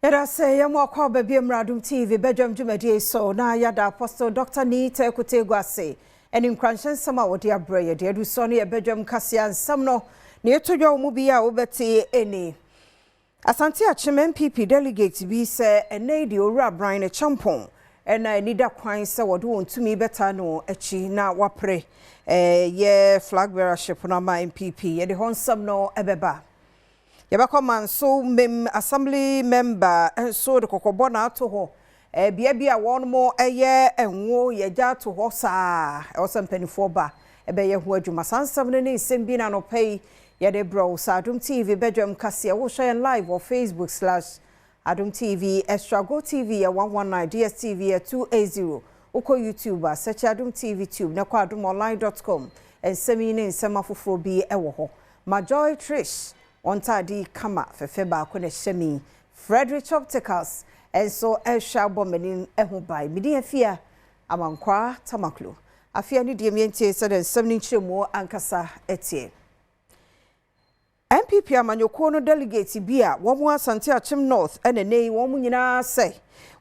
Yɛda sɛ yɛn mu akɔ aba bi mmra Adom TV badwam dwumadie so na yɛada Apostle Dr. Nii Teko ase ɛne nkuranhyɛ nsɛm a wɔde abrɛ yɛ deɛ adu so no yɛ badwam kaseɛ nsɛm no na yɛto dwa wɔ mu bi a wobɛte ɛni. Asante Akyem NPP delegate bi sɛ ɛnɛ yi deɛ, Owura Bryan Acheampong ɛna ani da kwan sɛ wɔde wɔn tumi bɛta no akyi na wapere yɛ flag bearership no ama NPP. Yɛde hɔ nsɛm no ɛbɛba. Yɛbɛkɔ Manso mem assembly member nso de kɔkɔbɔ na ato hɔ bea bi a wɔn mo ɛyɛ ngo yɛgya ato hɔ saa, ɛwɔ sɛ mpanimfoɔ ba ɛbɛyɛ ho adwuma. Saa nsɛm no ne nsɛm bi na anɔpa yi yɛde brɛ wo sɛ Adom TV badwam kaseɛ. Wohwɛ yɛn live wɔ Facebook/AdomTV Extra, Go TV yɛ 119, DSTV yɛ 280. Wokɔ YouTube a, search Adom TV Tube, na kɔ adomonline.com, nsɛm yi ne nsɛm afoforɔ bi ɛwɔ hɔ. Majoy Trish wɔn ntaade kama fɛfɛ baako na ɛhyɛ mi. Frederick Opticals nso ɛhwɛ abɔ m'anim ho ban. Medi Afia Amankwa Tamaklo. Afia ne deɛ mientie sɛdeɛ nsɛm no nkyerɛmu ankasa ɛteɛ. NPP amanyɔkuo no delegate bi a wɔn Asante Akyem North ɛna ne yi wɔn nyinaa sɛ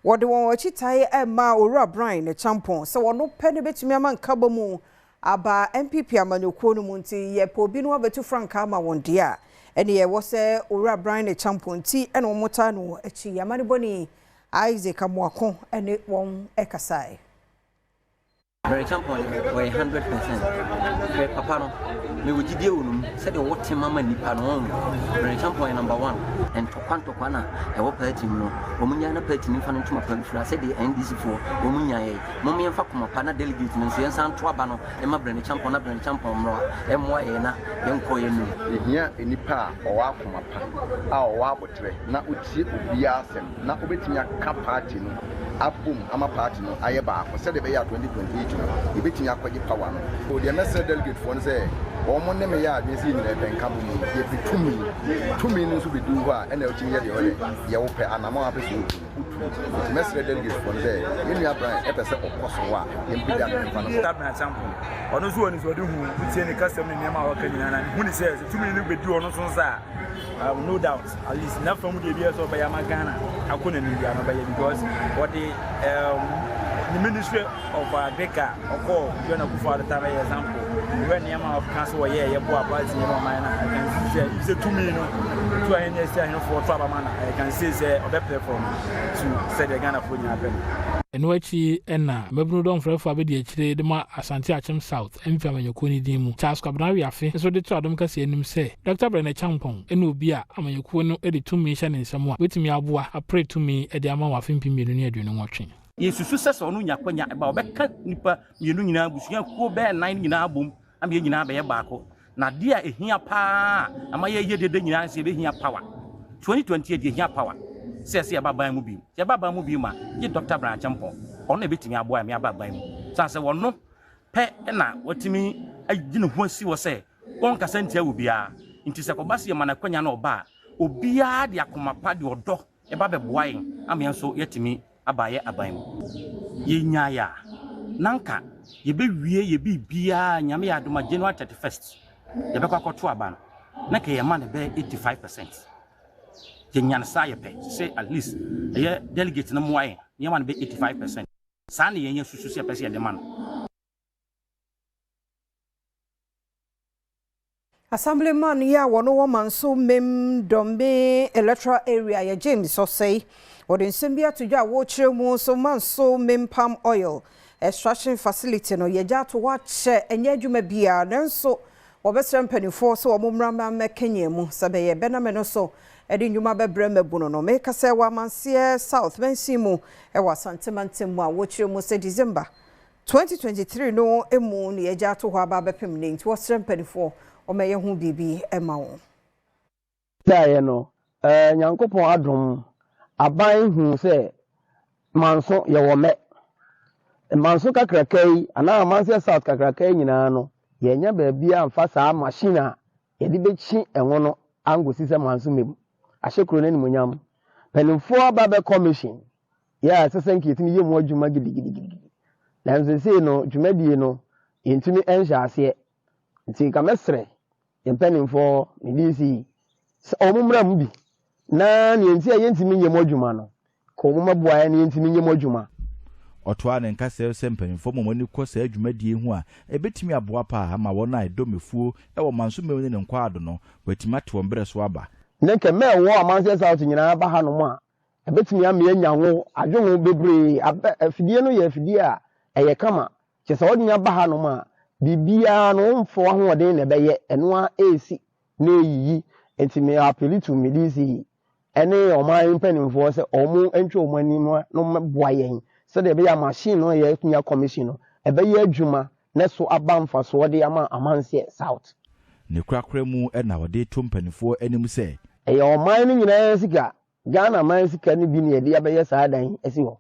wɔde wɔn akyi tae ɛma Owura Bryan Acheampong sɛ wɔn pɛ no bɛtumi ama nkabɔ mu aba NPP amanyɔkuo no mu, nti yɛpɛ obi no abɛtu frankaa ama wɔn deɛ a, ɛne yɛwɔ sɛ Owura Bryan Acheampong nti ɛna wɔn taa no akyi. Amanebɔne Isaac Amoako ɛne wɔn ɛkasae. Bryan Acheampong wɔyɛ 100%. Hwɛ, papa no, mewɔ gyidie wɔ no mu sɛdeɛ ɔwɔ tema ma nnipa no. Ɔho Bryan Acheampong yɛ number one. Ntɔkwa ntɔkwa na ɛwɔ party mu no, wɔn nyaa na party no mfa no ntoma pa mfira sɛdeɛ NDC foɔ wɔn nyaeɛ. Mom yɛmfa koma pa na delegate no nso yɛnsan to aba no ɛma Bryan Acheampong, na Bryan Acheampong mmra ɛmmoa yɛn na yɛnkɔ yɛn nim. Yɛhia nnipa a ɔwɔ akoma pa, a ɔwɔ abotrɛ na ɔtie obiara asɛm na wobɛtumi aka party no abom ama party no ayɛ baako sɛdeɛ ɛbɛyɛ a 2028 no yɛbɛtumi akɔgye power no. O deɛ, mɛsrɛ delegate foɔ no sɛ wɔn ne me yɛ adwene sɛ yɛ nyinaa yɛpɛ nka bɔ mu, yɛpɛ tumi. Tumi no nso bɛdu hɔ a, ɛna wotumi yɛ deɛ ɔyɛ yɛ wopɛ anammɔn a wopɛ sɛ wotu no wotu. Nti mɛsrɛ delegate foɔ no sɛ yɛn nua Bryan ɛpɛ sɛ ɔkɔ soro a, yɛmpagya no mfa no so. Bryan Acheampong, ɔno nso wɔ anisoade hu. Wotie ne kasɛm ne nneɛma a wɔka nyinaa na hu ne sɛ tumi no bɛdi ɔno nso nsa a, no doubt, at least na fam deɛ bi sɛ ɔbɛyɛ ama Ghana akɔ n'anim bia no ɔbɛyɛ, because wɔde ne Ministry of Agric a ɔkɔɔ John Akufo Addo time yɛ example. Wɔhwɛ nneɛma a ɔka so wɔyɛ yɛboa party ne ɔman no. I can see sɛ if sɛ tumi no tu ahene asi ahenefoɔ to abama no, I can see sɛ ɔbɛ perform to sɛdeɛ Ghanafoɔ nyinaa pɛ no. Ɛno akyi ɛna mmabunu dɔmfrɛfoɔ abɛdi akyire de ma Asante Akyem South NPP amanyɔkuo no din mu, Charles Kwabena Wiafe, nso de to Adom kɛseɛ anim sɛ Dr Bryan Acheampong ɛne obi a amanyɔkuo no de tumi hyɛ ne nsam a wobɛtumi aboa apere tumi de ama wɔ afe 2028. Yɛsusu sɛ ɔno nya kwanya ba, ɔbɛka nipa mmienu nyinaa, abusua kuo bɛyɛ nan nyinaa bom ama yɛn nyinaa bɛyɛ baako. Na adeɛ a ɛhia paa ama yɛyɛ dede nyinaa sɛ yɛbɛhia power 2028, yɛhia power sɛ yɛba ban mu bio. Sɛ yɛba ban mu bio ma gye Dr Bryan Acheampong, ɔno na ɛbɛtumi aboa ɛme aba ban mu sane sɛ wɔno pɛ na watumi agye ne ho asi wɔ sɛ wɔnkasa ntia wɔ biara. Nti sɛ kɔba sɛ yɛma no akwanya na ɔba a, obiara de akoma pa de ɔdɔ ɛba bɛboa yɛn ama yɛn nso yɛatumi aba yɛ aban mu. Yɛnyaeɛ a, na nka yɛbɛwie yɛ biribiaa. Nyame yɛ adom a, January 31st yɛbɛkɔ akɔto aba no, na nka yɛma no bɛyɛ 85%. Yɛnya no saa, yɛpɛ sɛ at least ɛyɛ delegate no mmoa yɛn nneɛma no bɛyɛ 85%. Saa ne yɛn yɛ susu sɛ yɛpɛ sɛ yɛde ma no. Assemblyman yi a wɔn wɔ Manso Mem Dɔme electoral area yɛ James Ɔsɛe, wɔde nsɛm bi ato dwa a wɔrekyerɛ mu so Manso Mem palm oil extraction facility no yɛgya ato hɔ akyɛ, ɛnyɛ adwuma biara, nanso wɔbɛsrɛ mpanimfoɔ sɛ wɔn mmra mmɛkɛnyɛ mu sɛ bɛyɛ bɛnam no so ɛde nnwuma bɛbrɛ mmabunu no. Meka sɛ wɔ Amanseɛ South mansin mu ɛwɔ Asantemantam mu a wɔkyerɛ mu sɛ December 2023 no mu ne yɛgya ato hɔ aba abɛpem ne, nti wɔsrɛ mpanimfoɔ wɔmɛyɛ ho biribi ma wɔn. Gyaeɛ no, Nyankopɔn adom, aban hu sɛ Manso yɛwɔ mɛ Manso kakraka yi anaa Amanseɛ South kakraka yi nyinaa no, yɛnya baabi a mfa saa machine a yɛde bɛkyi ɛho no ankosi sɛ Manso mɛmu ahyɛ kuro no animonyam. Mpanimfoɔ aba bɛ commission yɛ a ɛsɛ sɛ nka yɛtumi yɛ mu adwuma gidigidigidi, nanso sei no dwumadie no yɛntumi nhyɛ aseɛ. Nti nka mɛsrɛ yɛn mpanimfoɔ ne DC sɛ ɔmo mmra mu bi. Na nea nti a yɛntumi nyɛ mu adwuma no, ka wɔn mmɛboa yɛn na yɛntumi nyɛ mu adwuma. Ɔtoaa ne nkasɛɛ sɛ mpanyimfoɔ ma wɔn ani kɔ saa dwumadie yi ho a, ɛbɛtumi aboa paa ama wɔn a ɛdɔ mmefuo wɔ Manso Mmam ne ne nkwaado no, wɔatumi ate wɔn berɛ so aba. Nnɛ nka mma a ɛwɔ Amanseɛ South nyinaa ba hanom a, ɛbɛtumi ama yɛanya ngo, adwongo bebree. Abɛ, afidie no yɛ afidie a ɛyɛ kama. Kyerɛ sɛ wode nya ba hanom a, biribiara no womfa w'ahoɔden na ɛbɛyɛ, ɛno ara ɛresi na ɛreyiyi. Nti me appeal to me DC ne ɔman yi mpanimfoɔ sɛ wɔn ntwe wɔn ani na wɔmmɛboa yɛn sɛdeɛ ɛbɛyɛ a machine no a yɛanya commission no ɛbɛyɛ adwuma na ɛso aba mfasoɔ de ama Amanseɛ South. Ne korakora mu na ɔde to mpanimfoɔ anim sɛ. Ɛyɛ ɔman no nyinaa sika, Ghana man sika no bi na yɛde abɛyɛ saa dan yi asi hɔ.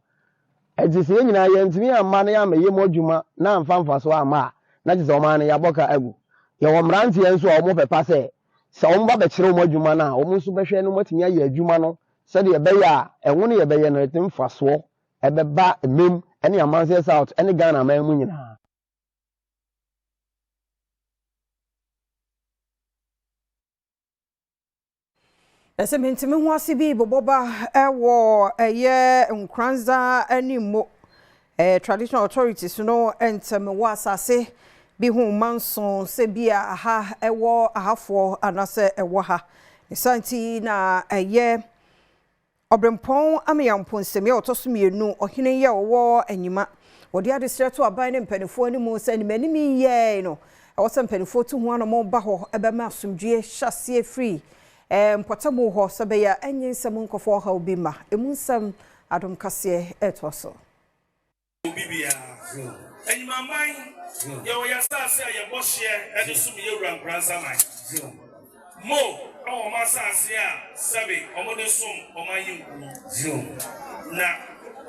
Ɛnti sɛ yɛn nyinaa yɛantumi amma na yɛammɛyɛ mu adwuma na amfa mfasoɔ amma a, na kyerɛ sɛ ɔman no yɛabɔ ka agu. Yɛwɔ mmeranteɛ nso a wɔpɛ pa sɛ, sɛ wɔba bɛkyerɛ wɔn adwuma no a, wɔn nso bɛhwɛ na wɔatumi ayɛ adwuma no sɛdeɛ ɛbɛyɛ a ɛho no yɛbɛyɛ no ɛde mfasoɔ ɛbɛba Mmem ne Amanseɛ South ne Ghana man mu nyinaa. Ɛsɛ mentumi ho ase bi bobɔ ba wɔ ɛyɛ Nkoranza ne Mmo traditional authorities no ntɛm wɔ asase bi ho manso sɛ bi a aha ɛwɔ ahafoɔ anaasɛ ɛwɔ ha. Ne saa nti na ɛyɛ Ɔberempɔn Ameyaw Nsɛmee a ɔtɔ so mmienu, ɔhene yi a ɔwɔ Anyima. Wɔde adesrɛ to aban ne mpanimfoɔ anim sɛ animanim yi yɛe no, ɛwɔ sɛ mpanimfoɔ tu ho anamɔn ba hɔ bɛma asomdwoeɛ hyɛ aseɛ firi mpɔtamu hɔ sɛ ɛbɛyɛ a ɛnyɛ nsɛm nkɔfa ɔhaw bi mma. Emu nsɛm Adom Kaseɛ retoa so. Obi biara. Anyimaman, yɛwɔ y'asaase a yɛbɔ hyeɛ de som yɛ wura Nkoranza man. Mo wɔ wɔn asaase a sɛbe wɔn de som wɔn ayenkuo. Na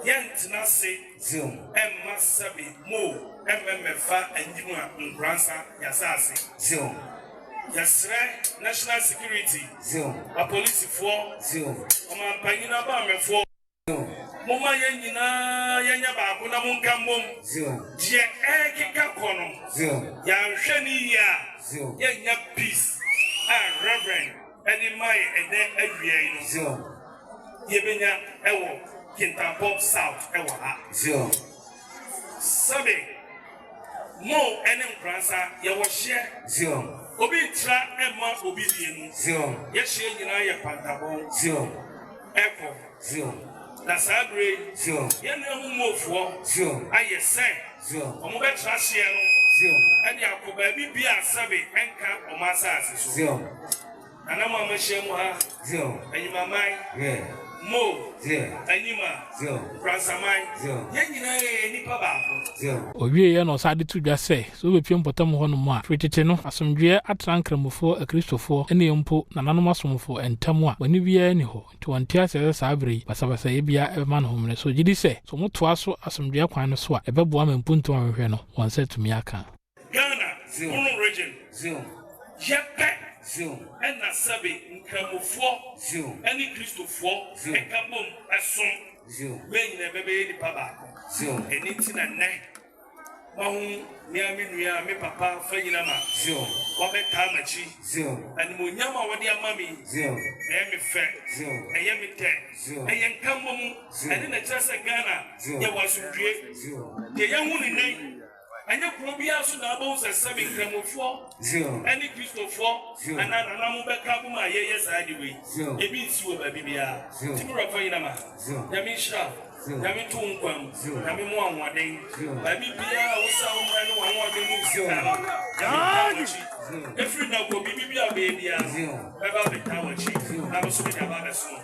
yɛntena ase mma sɛbe mo mmɛmmɛfa Anyima Nkoranza y'asaase. Yɛsrɛ National Security, apolisifoɔ, ɔmanpanyin abamɛfoɔ. Momma yɛn nyinaa yɛnyɛ baako na monka mmom. Deɛ ɛrekeka kɔ no, yɛanhwɛ no yie a, yɛnnya peace a Reverend de mae ɛnnɛ awia yi no, yɛbɛnya wɔ Kintampo South wɔ ha. Sɛbe mo ne Nkoransa yɛwɔ hyeɛ, obi ntra mma obi deɛ mu, yɛ hyeɛ nyinaa yɛ pantabɔn kɔ. Na saa berɛ yi, yɛn nua Humofoɔ ayɛ sɛ wɔbɛtra hyeɛ no de akɔ baabi bi a sɛbe ɛnka wɔn asase so. Nana mo a moahyia mu ha, Anyimaman, Mo, Anyima, Nkoransaman, yɛn nyinaa yɛyɛ nnipa baako. Ɔwieeɛ na ɔsan de to dwa sɛ, sɛ wobɛpue mpɔtam hɔnom a, firi tete no, asomdwoeɛ atena Nkramofoɔ, Akristofoɔ, ne mpo nananom asomfo ntam a bɔne biara nni hɔ. Nti wɔnte aseɛ sɛ saa berɛ yi, basabasayɛ biara bɛma no homene. So gye di sɛ, sɛ wɔtoa so asomdwoeɛ kwan no so a, ɛbɛboa ma mpuntuo a wɔhwehwɛ no, wɔn nsa atumi aka? Ghana, Bono Region, yɛ pɛ na sɛbe Nkramofoɔ ne Kristofoɔ ka bom som, bɛn nyinaa bɛbɛyɛ nipa baako. Ɛno nti na nnɛ Mahu me ara me nua, me papa Fanyinama, wabɛtaa m'akyi. Animuonyam a wɔde ama me yi, ɛyɛ me fɛ, ɛyɛ me dɛ, ɛyɛ nkammɔ mu. Ɛno na ɛkyerɛ sɛ Ghana, yɛwɔ asomdwoe. Deɛ yɛahu no nnɛ yi, ɛnyɛ kuro biara so na wobɛhu sɛ sɛbe Nkramofoɔ ne Kristofoɔ anaa nananom bɛka abom a yɛreyɛ saa ade wei. Ebi nsi wɔ baabi biara. Nti me wura Fanyinama, Nyame nhyira wo. Nyame nto wo nkwa mu, Nyame mo ahoɔden. Baabi biara a wosa wo mmerɛ ne w'ahoɔden ne wo sika no, Nyame ntaa w'akyi. Ɛfiri nnɛ kɔ, biribi biara a wobɛyɛ biara no, mɛba abɛtaa w'akyi, na me nso mede aba abɛsom wo.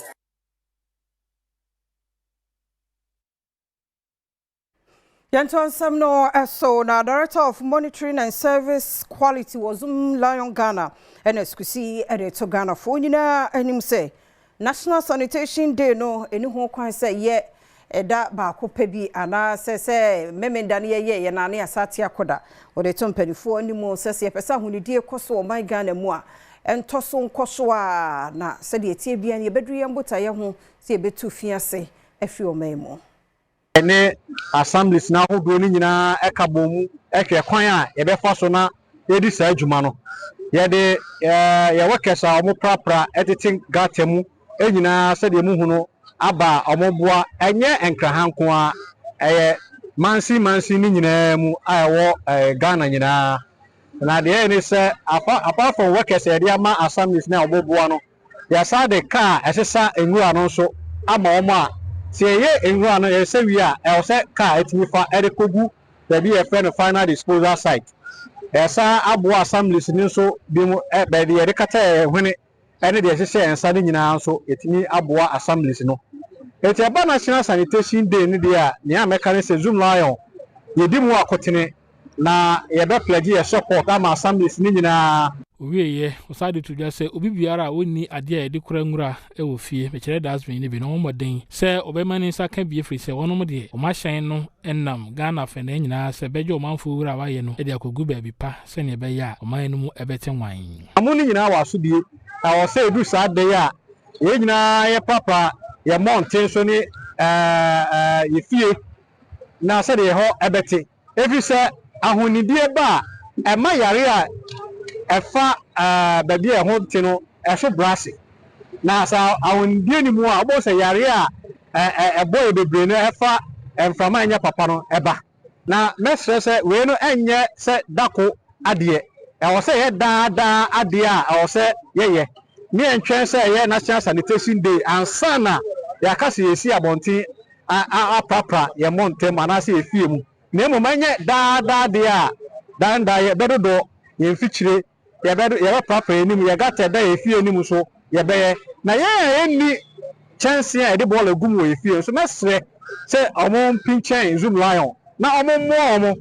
Yɛntoa nsɛm no so na Director of Monitoring and Service Quality wɔ Zoom Lion Ghana ɛna sukusi ɛde to Ghanafoɔ nyinaa anim sɛ National Sanitation Day no ɛni ho kwan sɛ yɛ ɛda baako pɛ bi anaa sɛ sɛ Memenda no yɛyɛ yɛ na ne asate akɔda. Wɔde to mpanimfoɔ anim sɛ sɛ yɛpɛ sɛ ahonidie kɔ so ɔman Ghana mu a ɛntɔ so nkɔ so a na sɛdeɛ ɛteɛ biara no yɛbɛduru yɛn botaeɛ ho sɛ yɛbɛtu fi ase afiri ɔman mu. ne assemblies no ahodoɔ no nyinaa ka bɔɔ mu hwɛ kwan a yɛbɛfa so na yɛadi saa dwuma no. Yɛde yɛn workers a wɔprapra tete gutter mu nyinaa sɛdeɛ mohu no aba a wɔboa, ɛnyɛ Nkraha nko ara, ɛyɛ mansin mansin no nyinaa mu a ɛwɔ Ghana nyinaa. Na deɛ ɛyɛ ne sɛ, apart from workers a yɛde ama assemblies no a wɔboa no, yɛasan de kaa a ɛsesa nwura no nso ama wɔn a, sɛ yɛyɛ nwura no yɛsesa wie a, ɛwɔ sɛ kaa ɛtumi fa de kɔgu baabi a yɛfrɛ no final disposal site. Yɛasan aboa assemblies no nso bi mu, baabi yɛde kata yɛn hwene ne deɛ ɛhyehyɛ yɛn nsa no nyinaa nso, yɛtumi aboa assemblies no. Enti ɛba National Sanitation Day no deɛ a, nea mɛka ne sɛ Zoomlion, yɛdi mu akotene na yɛbɛ pledge yɛ support ama assemblies no nyinaa. Ɔwieeɛ, ɔsan de too dwa sɛ obi biara a ɔnni adeɛ a yɛde kora nwura wɔ fie, mekyerɛ dustbin no bi no, ɔmmɔ mmɔden sɛ ɔbɛma ne nsa ka bi ɛfiri sɛ wɔnom deɛ wɔn ahyɛn no nam Ghana afɛnaa nyinaa sɛ bɛgye ɔmanfoɔ wura a wɔayɛ no de akɔgu baabi pa sɛdeɛ ɛbɛyɛ a ɔman no mu bɛte nwann. Mo no nyinaa wɔ asodie. Ɛwɔ sɛ ɛduru saa da yi a, yɛn nyinaa yɛprapra yɛn mmɔnten so ne yɛn fie na sɛdeɛ ɛhɔ bɛte. Ɛfiri sɛ ahonidie ba a, ɛma yareɛ a ɛfa baabi a ɛho nte no so brɛ ase. Na sɛ ahonidie nni mu a, wobɛhu sɛ yareɛ a ɛbɔ yɛ bebree no ɛfa mframa a ɛnyɛ papa no ba. Na mɛsrɛ sɛ wei no nyɛ sɛ dako adeɛ. Ɛwɔ sɛ ɛyɛ daa daa adeɛ a ɛwɔ sɛ yɛyɛ. Ne yɛntwɛn sɛ ɛyɛ National Sanitation Day ansa na yɛaka sɛ yɛresi abɔnten aprapra yɛn mmɔntam anaasɛ yɛn fie mu, na mmom ɛnyɛ daa daa adeɛ a daa ne daa yɛbɛdodɔ yɛn mfikyire, yɛbɛdo, yɛbɛprapra yɛn anim, yɛn gutter ɛda yɛn fie anim nso yɛbɛyɛ. Na yɛn a yɛnni kyɛnsee a yɛde bɔɔla gu mu wɔ yɛn fie nso, mɛsrɛ sɛ wɔmpinkyɛn Zoomlion na wɔmmoa wɔn.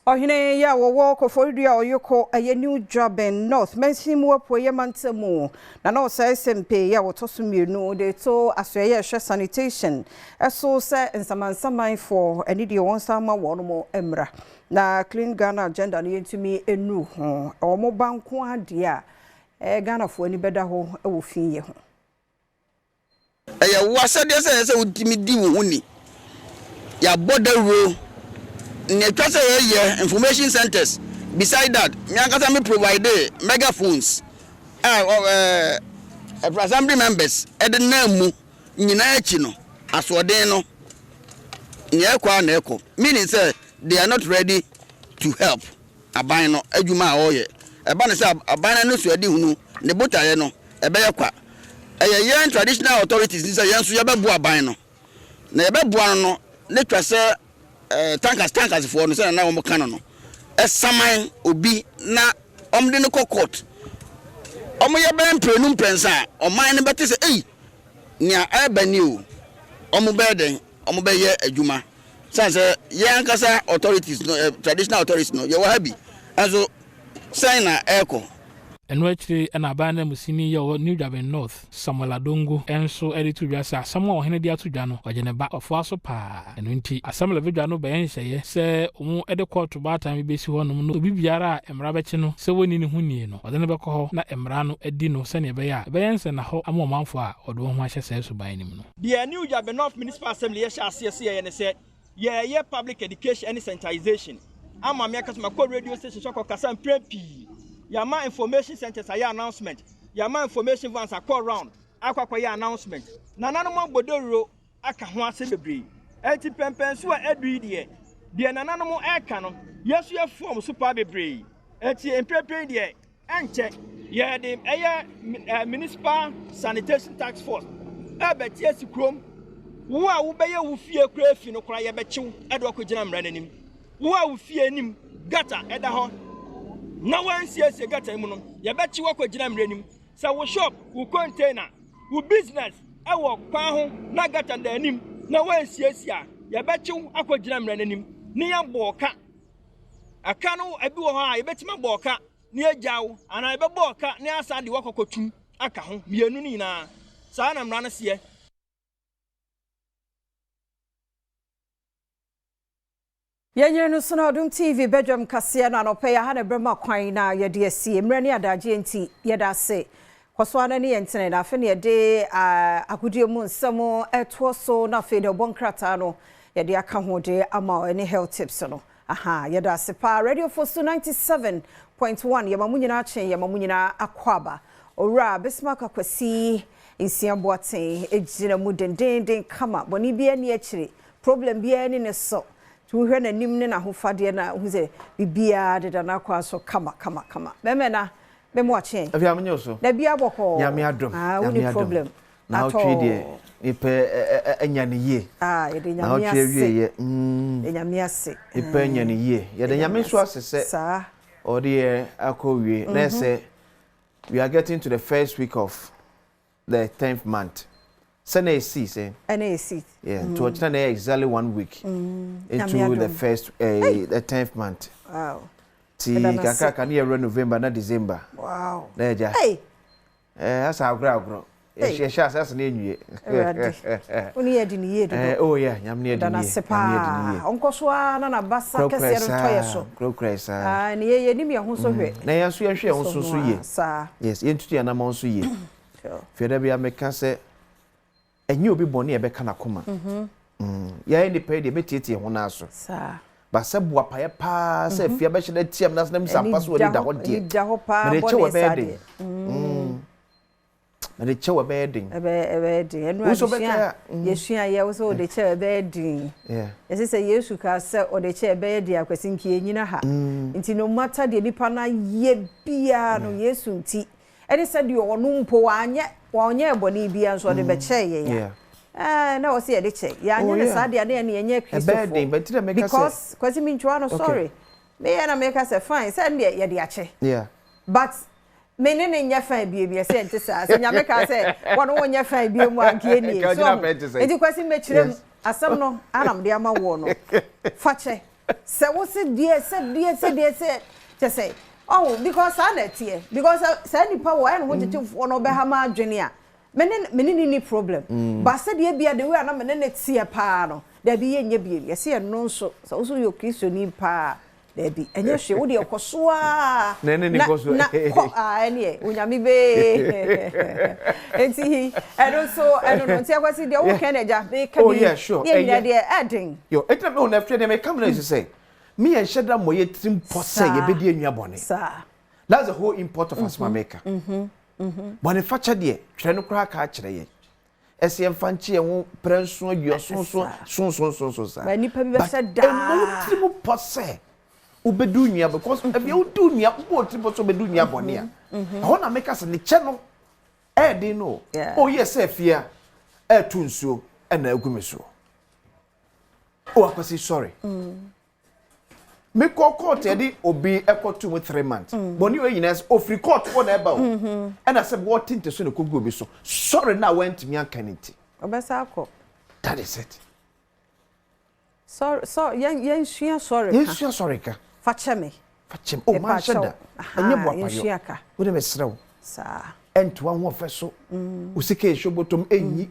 Ɔhene yi a wɔwɔ Koforidua Oyoko ɛyɛ New Juaben North mansin mu apueɛ mantam mu na na ɔsɛe sempe yi a wɔtɔ so mmienu de to asoɛeɛ a ɛhwɛ sanitation so sɛ nsamansamanfoɔ ɛne deɛ wɔn nsa ama wɔn mo mmra na Clean Ghana Agenda no yɛntumi nnuru ho wɔn ba nko ara deɛ a Ghanafoɔ ani bɛda hɔ wɔ fi yɛ ho. Ɛyɛ wo asɛdeɛ sɛ ɛsɛ sɛ wotumi di wo ho ni. Yɛabɔ dawuro. Nea ɛtwa sɛ yɛyɛ, information centres. Beside that, me ankasa me provide megaphones a ɛɛ assembly members de nam mu nyinaa akyi no, asoɔden no, nea ɛkɔ ara na ɛkɔ. Meaning sɛ they are not ready to help. Aban no adwuma a ɔreyɛ. Ɛba no sɛ aban no anisoadehunu, ne botaeɛ no, ɛbɛyɛ kwa. Ɛyɛ yɛn traditional authorities no sɛ yɛn nso yɛbɛboa aban no. Na yɛbɛboa no no, na ɛtwa sɛ eh, tankers tankers foɔ no sɛdeɛ na wɔka no no, ɛsaman obi na wɔde no kɔ court. Wɔyɛ bɛyɛ mprenu mprɛnsa a, ɔman no bɛte sɛ ei, nea ɛreba ni o. Wɔbɛyɛ dɛn? Wɔbɛyɛ adwuma. Sane sɛ yɛn ankasa authorities no, eh, traditional authorities no, yɛwɔ ha bi. Nso sɛn na ɛrekɔ? Ɛno akyiri na aban ananmusini yi a ɔwɔ New Juaben North, Samuel Adongo nso de too dwa sɛ asɛm a ɔhene de ato dwa no, ɔgye ne ba ɔfoa so paa. Ɛno nti, Assembly badwa no bɛyɛ nhyehyɛeɛ sɛ wɔde kɔɔto baatan bi bɛsi hɔnom na obi biara a mmara bɛkye no sɛ wɔnni ne ho nie no, wɔde no bɛkɔ hɔ na mmara no adi no sɛdeɛ ɛbɛyɛ a ɛbɛyɛ nsɛnnahɔ ama ɔmanfoɔ a wɔde wɔn ho ahyɛ saa suban no mu no. Deɛ New Juaben North Municipal Assembly yɛhyɛ aseɛ sɛ yɛyɛ ne sɛ, yɛreyɛ public education ne sensitization ama me ankasa makɔ radio station so akɔkasa mprɛn pii. Yɛama information centers ayɛ announcement, yɛama information vans akɔ round akɔ akɔyɛ announcement. Nananom abɔ dawuro aka ho asɛm bebree. Enti mpɛnpɛnso a adu yi deɛ, deɛ nananom reka no, yɛn nso yɛfoa wɔn so paa bebree. Enti mprempren deɛ, Ɛnkyɛ, yɛde ɛyɛ Municipal Sanitation Task Force ɛrebɛte asi kurom. Wo a wobɛyɛ wo fie koraa fi no koraa yɛbɛkye wo de wo akɔgyina mmara no anim. Wo a wo fie anim gutter ɛda hɔ na woansiesie gutter mu no, yɛbɛkye wo akɔgyina mmara anim. Sɛ wo shop, wo container, wo business ɛwɔ kwan ho na gutter da anim na woansiesie a, yɛbɛkye wo akɔgyina mmara no anim ne yɛabɔ wo ka. Ɛka no ebi wɔ hɔ a yɛbɛtumi abɔ ɔka na yɛagya wo anaa yɛbɛbɔ ɔka na yɛasan de wo akɔkɔtum aka ho mmienu no nyinaa. Saa na mmara no seɛ. Yɛnyere no so na Adom TV badwam kaseɛ no anɔpa yi aha na ɛberɛ ma kwan na yɛde asie. Mmerɛ ne adagyeɛ nti yɛda ase. Kɔ so ara na ne yɛn ntene na afei na yɛde agodie mu nsɛm ɛtoɔ so na afei deɛ ɔbɔ nkrataa no yɛde aka ho de ama wo ɛne health tips no. Aha, yɛda ase paa. Radio Fosu 97.1, yɛma mo nyinaa kye, yɛma mo nyinaa akwaaba. Owura Bismarck Akwasi Nsia Boateng gyina mu dendeenden kama, bɔne biara nni akyire, problem biara nni ne so. Nti wohwɛ n'anim ne n'ahofadeɛ no a, wohu sɛ biribiara deda n'akwan so kama kama kama. Bɛmɛ na me mo akye. Afei amenye wo so. Na bia bɔkɔɔ. Nyame adom. Ah, wonni problem. Na wotwe deɛ mepɛ anya ne yie. Ah, yɛde Nyame ase. Na wotwe awie yɛ. Yɛde Nyame ase. Mepɛ anya ne yie. Yɛde Nyame nso ase sɛ. Saa. Ɔde yɛ akɔ wie. Na ɛsɛ we are getting to the first week of the tenth month. Sɛ na esi sɛ. Ɛna esi. Yeah, nti ɔkyena na ɛyɛ exactly one week. Into the first the tenth month. Wow. Ti kakraka ne yɛwura November na December. Wow. Na ɛgya. Hey. Eh, asa agorɔ agorɔ. Yɛhyɛ ase ase na enwie. Awurade. Wo ne yɛ di ne yie dodo. Eh, oh yeah, nyame ne yɛ di ne yie. Ɛda n'ase paa. Ɔnkɔ so ara na n'abasa kɛseɛ no ntɔ yɛ so. Kurakura saa. Ah, ne yɛ yɛnim yɛn ho so hwɛ. Na yɛn nso yɛnhwɛ yɛn ho so so yie. Saa. Yes, yɛntutu yɛn anamɔn so yie. Fie da bi a meka sɛ ɛnyɛ obi bɔne a ɛbɛka n'akoma. Yɛayɛ nipa yi deɛ ɛbɛtietie ho naa so. Saa. Ba sɛ boapayɛ paa sɛ afie abɛhyɛ no atiam na asena misa mpa so wɔ ani da hɔ deɛ. Da hɔ paa Mede kyɛ wɔ bɔne ɛbɛyɛ saa den. deɛ. Mede kyɛ wɔ ɛbɛyɛ den. Ɛbɛyɛ den. Ɛno Wo nso adesua bɛka a, yɛsua yɛ wo sɛ wode kyɛ ɛbɛyɛ den. Yeah. Yɛsɛ sɛ Yesu kaa sɛ ɔde kyɛ ɛbɛyɛ den akwasi nki yɛnyina ha. Nti no matter deɛ nipa no ayɛ biara no Yesu nti ɛne sɛ deɛ ɔno mpo wanyɛ wɔnyɛ bɔne biara nso ɔde bɛkyɛ yɛn a. Eh, na wɔsɛ yɛde kyɛ. Yɛanyɛ Oh, no yeah. saa deɛ ne yɛne yɛnyɛ Ɛbɛyɛ den, but nti na Kristofoɔ. meka sɛ- Because Kwasi Mintwa no Okay. sorry. Meyɛ na meka sɛ fine sɛ ɛno deɛ yɛde akyɛ. Yeah. But me ne ne nyɛ fine bie bi ɛsɛ nte saa sɛ nyame ka sɛ wɔne wo nyɛ fine bie mu a nka ɛnie Nka so ɔgyina pɛ te sɛ. nti Kwasi mɛkyerɛ mu Yes. asɛm no anam de ama woɔ no fa kyɛ sɛ wo se deɛ sɛ deɛ sɛ deɛ sɛ kyɛ sɛ ɔho because saa na ɛteɛ because saa nipa wɔ ɛne ho kyekyefoɔ no ɔbɛha ma adwene a me ne ne ni problem ba sɛdeɛ bia de wei a na me ne ne teɛ paa no dabi yɛnyɛ bie yɛsɛ yɛno nso sɛ wo so yɛ kristoni paa dabi ɛnyɛ hwee wo deɛ kɔ so a Na ɛne ne kɔ so. na kɔ a ɛneɛ onyame bee nti ɛno nso ɛno no nti akwasi deɛ woka no agya meka Oh, bi yeah, sure. ne yɛ nyina Ɛyɛ. deɛ ɛden Yo, ɛnti na me na afie deɛ meka me na ɛsɛ sɛ me yɛn hyɛ da mmɔ yɛ tirim pɔ sɛ Saa. yɛbɛdi anua bɔne. saa That's the whole import of asɛm a meka. Bɔne fakyɛ deɛ twerɛ no koraa ka akyerɛ yɛn. Ɛsɛ yɛmfa nkye yɛn ho prɛ nson aduɔson so so so so so saa. Ba nipa bi But bɛhyɛ daa. ɛmmɔ wo tirim pɔ sɛ wobɛdi wo nua because ebia wodi wo nua wobɔ wo tirim pɔ sɛ wobɛdi wo nua bɔne a ɛhɔ na meka sɛ ne kyɛ no ɛɛden no Yeah. o yɛ sɛ afie a ɛɛto nsuo ɛna agu me soɔ o akwasi sorry mekɔ court yɛde obi ɛkɔto mu 3 months bɔne wei nyinaa sɛ ofiri court hɔ na ɛba o ɛna sɛ wɔte nte so na ɛkɔgu obi so sorry na wantumi anka ne nti ɔbɛsa akɔ that is it sɔre sɔ yɛn yɛnsua sɔre ka yɛnsua sorry ka fa kyɛ me fa kyɛm o manhyɛ da Ɛpa kyɛw. ɛnyɛ Aha, boapayɔ yɛnsua ka wode mesrɛ wo saa ɛntoa ho ɔfɛ so wo sika ɛhyɛ bɔtɔm ɛnyi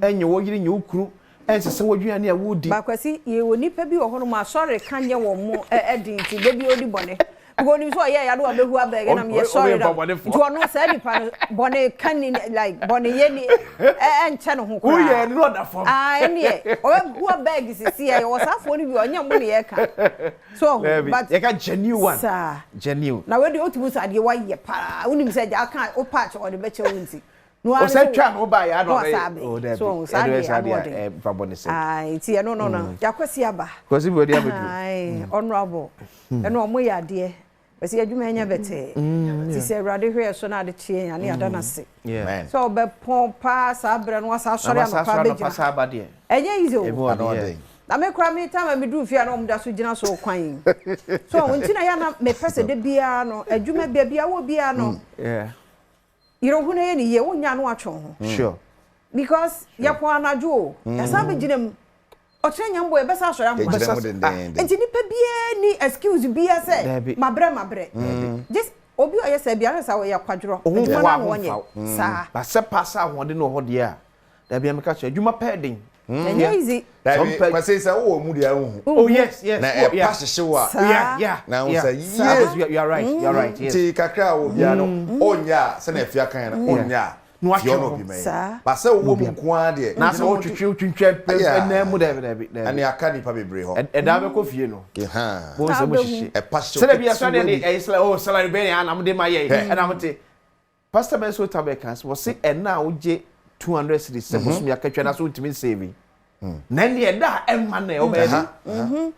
ɛnyɛ wo yere nyɛ wo kunu ɛnsesɛ w'aduane a wodi bakwasi yɛwɔ nipa bi wɔ hɔnom a sɔre ka nyɛ wɔn mo ɛdi nti da bi odi bɔne because onim sɛ ɔyɛ yade wabɛhu abɛɛgɛ nam yɛ Ɔyɛ sɔre da bɔnefoɔ. nti ɔno saa nipa no bɔne ka ni like bɔne yɛ ni ɛnkyɛ ne ho koraa woyɛ no ɔda fam ah ɛneɛ ɔbɛhu abɛɛgɛ sisi yɛ wɔ saa afoɔ no bi ɔnyɛ mo ne yɛ ka so Dabi, but yɛka genuine one saa genuine na wei deɛ wotumi sɛ adeɛ wayɛ paa wonim sɛ gya aka wopa akyɛ ɔde bɛkyɛ wo nti Na wa- ɔsɛ twa no woba yɛ na ano wasa abɛ. Oh, dabi. So, saa Ɛno deɛ yɛ saa ano deɛ ɔden. a, fa bɔ ne sɛm Aye, nti ɛno no no yɛakwasi aba Kwasi bi wɔde abɛduru Aye, honorable ɛno ɔmo yɛ adeɛ bɛsɛ adwuma ɛnyɛ bɛtɛɛ nti sɛ awurade hwɛ yɛ so na ade kyeɛ yɛn ane yɛada no ase Yeah. sɛ ɔbɛpɔn paa saa berɛ no wasa asɔre Na wasa anɔpa asɔre anɔpa bɛgyina saa aba deɛ ɛnyɛ easy o Ɛmu ɔden, Ano yeah. ɔden. na me koraa me time a meduru fie a na ɔmo da so gyina so kwan so nti na yɛ na mepɛ sɛ da biara no adwuma baabi a wɔ biara no Yeah. yerɛ ho no yɛ ne yie wonya no atwe wo ho Sure. because yɛpɔn anadwo o yɛsan bɛgyina mu ɔkyerɛ nyambɔ yɛbɛsa asɔre ahoma Yɛgyina mu dendeenden. nti nipa biara ni excuse biara sɛ Dabi. mabrɛ mabrɛ just obi a ɔyɛ sɛ biara sɛ ɔyɛ kwadworɔ Wo ho adwuma mfa no wo na ho wɔnyɛ mfa wo. saa Ba sɛ pa sɛ ahoɔden no wɔ hɔ deɛ a dabi a meka kyerɛ adwuma pɛɛ den ɛnyɛ easy Dabi, Some pe- Kwasi sɛ wowɔ mu deɛ wohu. Oh yes, yes. Na Oh, yeah. ɛpa hyehye wo a. Saa. Yeah, yeah. Na wo yeah. sɛ, Saa. yie. You are right. You are right. Yes. Nti kakra a wɔ biara no, ɔnyɛ a sɛnea afia kan no, ɔnyɛ a. Na watwe Fie ɔno ho. obi mɛyɛ. Saa. Ba sɛ wowɔ mu nko ara deɛ. Na sɛ wotwetwe wotwintwa Yeah. ɛnan mu daabi daabi daabi. Ɛne aka nnipa bebree hɔ. Ɛdaa bɛkɔ fie no. Ehaa. Mo nsɛm hyehye. Ɛpa hyew Sɛdeɛ bi ɛsɔ deɛ ketewa de bi. ɛyɛ sɛ oh salary bɛn na mo de ma yɛ Hɛ. ɛna mo te. Pastor Ben so tabɛ kan sɛ wɔse ɛna a wogye 200 cedis sɛ bosome akatwa na so wontumi nsave. Na ɛne ɛda a ɛmma na ɛwobɛyɛ de.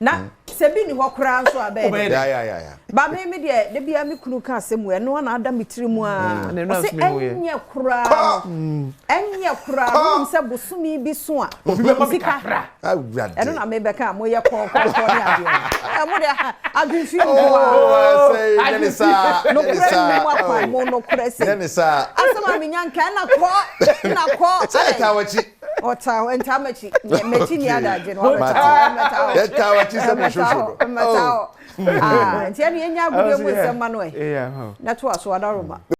Na sɛ bi ni hɔ koraa nso a bɛyɛ Wobɛyɛ dɛ. dɛ. Yeah, yeah, yeah, yeah. Ba me me deɛ da biara me kunu ka asɛm wei ɛno ana ada me tiri mu a Ɛna ɛno ɔse anso mehu yɛ. ɛnyɛ koraa no ɛnyɛ koraa no wonim sɛ bosome bi so a Obi bɛma me sika kakra. Awurade. ɛno na mebɛka a moyɛ kɔɔkɔɔkɔɔ ne adeɛ no Ɛ, mo de adwemfie nko Oh, a ɛsɛ nyɛ ne saa. Nyɛ ne nokorɛ saa. nni mu akwan Oh. mo nokorɛ Nyɛ sei ne saa. asɛm a menya nka ɛna kɔ ɛna kɔ Sɛ ɛtaa w'akyi. ɔtaa hɔ ntaa m'akyi m'akyi ni adagye no Mate. ɔbɛtaa hɔ ɔmmɛtaa hɔ Yɛtaa w'akyi sɛ mo ɔmmɛtaa hwehwɛ hɔ no. ɔmmɛtaa hɔ Ah, nti ɛne yɛnya agodie mu nsɛm ma no ɛ Yeah. na to aso adaroma.